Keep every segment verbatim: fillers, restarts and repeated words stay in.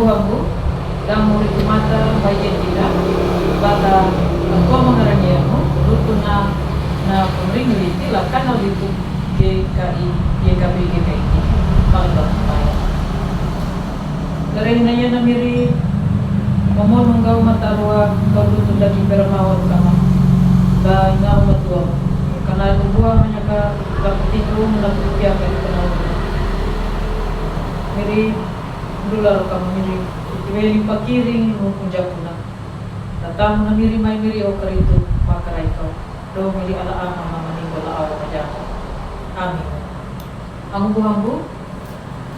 Buhangu, damu ri kumata baye tila, bata, katua mangarani anu, rukuna, na pemringli tila kana litu, G K I, G K P, G K I. Bang bang bang. Lare na yana miri, momo nunggau mata rua, kau tutu daki permawan kama. Ba ngau matua. Kana lubua manyaka, ba kutingu, na kutia kali kenal. Miri, Dula roka miri, weli pakiring nu kunjakuna. Tatam na miri mai miri o karitu, makarai kau. Do miri ala ama mama ninggo la awa majako. Amin. Angu buhangu,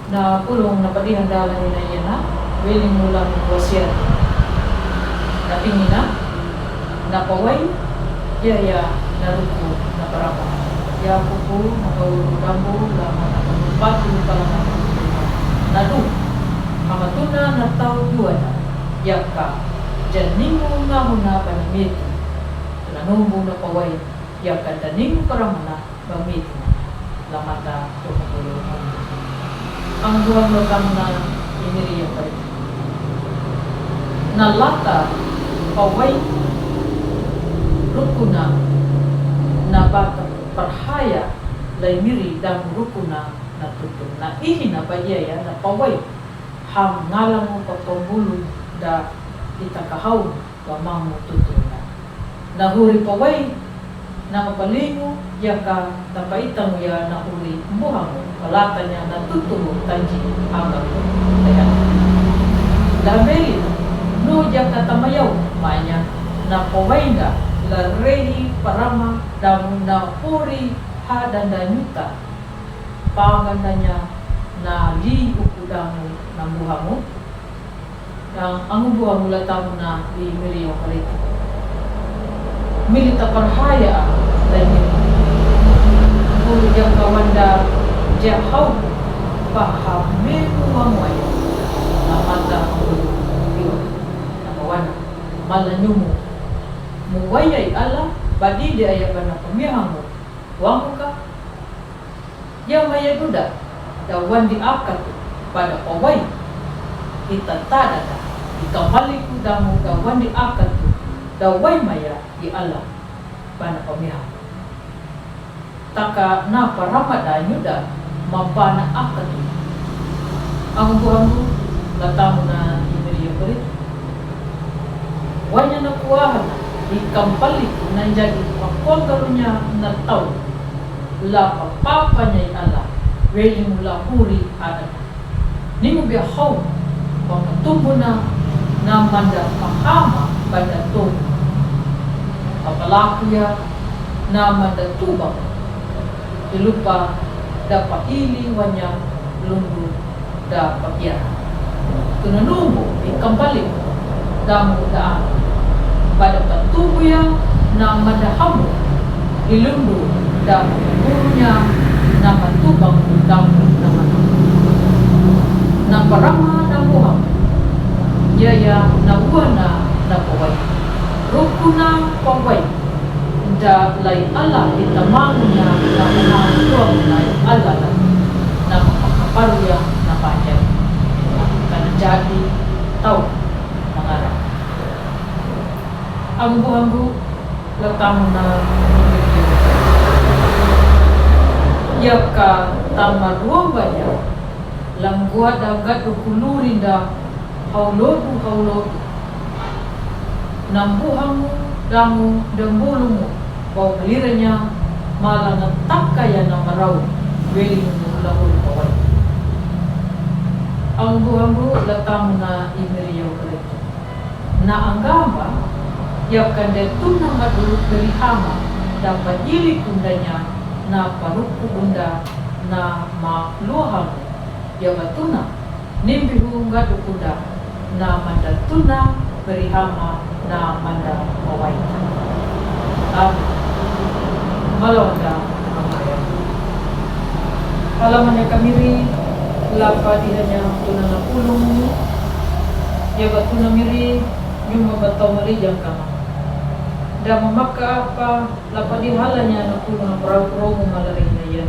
na pulung na padihan dala ni na yena, weli mula ni wasiat. Na pingina, na pawai, ya ya, na ruku, na parama. Ya kuku, na kauru dambu, la mana kamu patu, pala mana kamu. Na du, hamatuna, na tau duana, ya ka, janingu ngahuna bana metu. Tuna numbu na pawai, ya ka daningu paramana, ba metu. Lamata tuh bulu. Ang buang lo tamna imiri ya pari. Na lata pawai rukuna na baka parhaya lai miri dang rukuna na tutun. Na ihi na ba iya ya na pawai ham ngalangu pa pembulu da ita kahau wa mamu tutun na. Na huri pawai na mapalingu ya ka tapa itangu ya na huri mbuhangu palatanya na tutungu tanji agaku. Dambeli nu ya ka tamayau manya na pawainga la rehi parama damu na huri ha danda nyuta pangandanya na li uku damu na mbuhangu. Ang angu buhangu la tamna i miri o karitu. Miri ta parhaya a lai miri. Bulu jaka wanda jahau paha memu wamwaya. Na mata bulu iwa na mawana mala nyumu. Muwayai ala badide aya bana pamihangu. Wangu ka? Ya maya duda da wandi akatu pada pawai. Ita tada da ikambaliku damu da wandi akatu da wai maya i ala bana pamiha. Taka na parama da nyuda mapana akatu. Angu angu la tamuna i miri ya paritu. Wanya na kuahana ikambaliku na jadi pakongarunya na tau. La papapanya i ala weli mula huri adana. Ningu bia hau pakatumbuna na manda pahama banda tomu. Papalaku ya na manda tubang. Ilupa da paili wanya lundu da papiara. Tuna numbu i kambali damu da pada patubu ya na manda hamu ilundu da paburunya na patuba damu na manda na parama na muham ya ya na uana na pawai rukuna pawai. Da lai ala i tamangunya na pahang tuang lai ala la na mapakaparuya na panjang. Kana jadi tau mangara. Ambu-ambu la tamuna ya ka tama ruang baya. Langguada gadu kulurinda haulodu haulodu. Nambuhangu dangu dambulungu bau beliranya malanga takaya na marau weli ngu lahul kawai. Ambu-ambu la tamuna i miri ya kaletu. Na anggamba ya kande tuna madu berihama da pajili kundanya na paruku bunda na ma luahamu. Ya batuna nimbihu ngadu kuda na manda tuna berihama na manda mawaita. Amin. Malonda mamaya. Halamanya kamiri lapa dihanya tuna na pulung. Ya batuna miri nyuma batau mari jangkama. Da mamaka apa lapa dihalanya na pulung na perahu peromu malari na ya.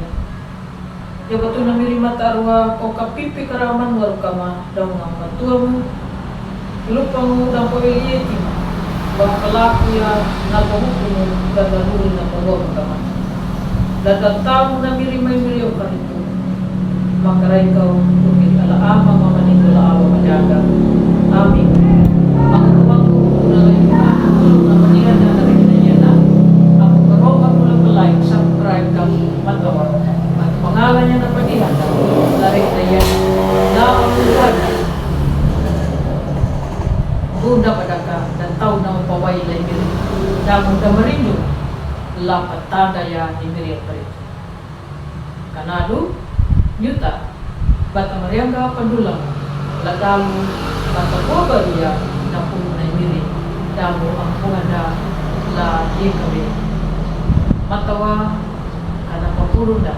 Batu na miri mata rua ko kapipi karaman waru kama daunga matuamu. Lupangu dan ko elie tima. Bang pelaku ya na ko hukumu dan na dulu na ko waru kama. Dan dan tamu na miri mai miri o karitu. Makarai kau kumi ala ama mama ni kula awa madaga. Amin. Aku kuaku kuna lai aku na mani ada dari kena yana. Aku karoka kula pelai subscribe kau matawa. Pangalanya na padihan dari daya. Na aku dana. Bunda padaka dan tau na pawai lai miri. Damu da merindu. La patanda ya ni miri pari. Kanadu, nyuta, bata marianga padula. La dalu, bata kobaria na pulu na miri. Damu ampuhanda la yekabe. Matawa kana papurunda.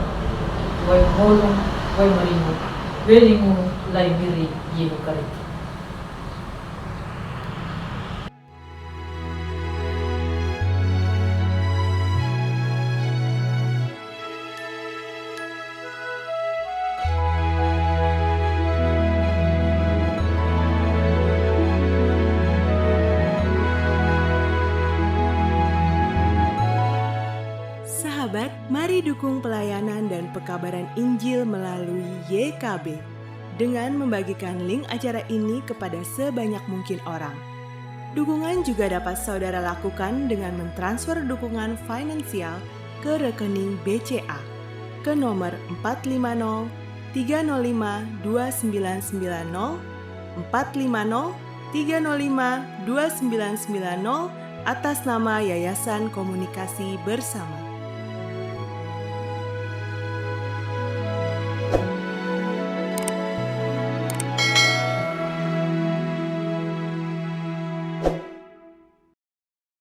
Wai ngolong, wai maringu, welingu lai miri yenu kariti. Sahabat, mari dukung pelayanan dan pekabaran Injil melalui Y K B dengan membagikan link acara ini kepada sebanyak mungkin orang. Dukungan juga dapat saudara lakukan dengan mentransfer dukungan finansial ke rekening B C A ke nomor empat lima nol tiga nol lima dua sembilan sembilan nol, empat lima nol tiga nol lima dua sembilan sembilan nol, atas nama Yayasan Komunikasi Bersama.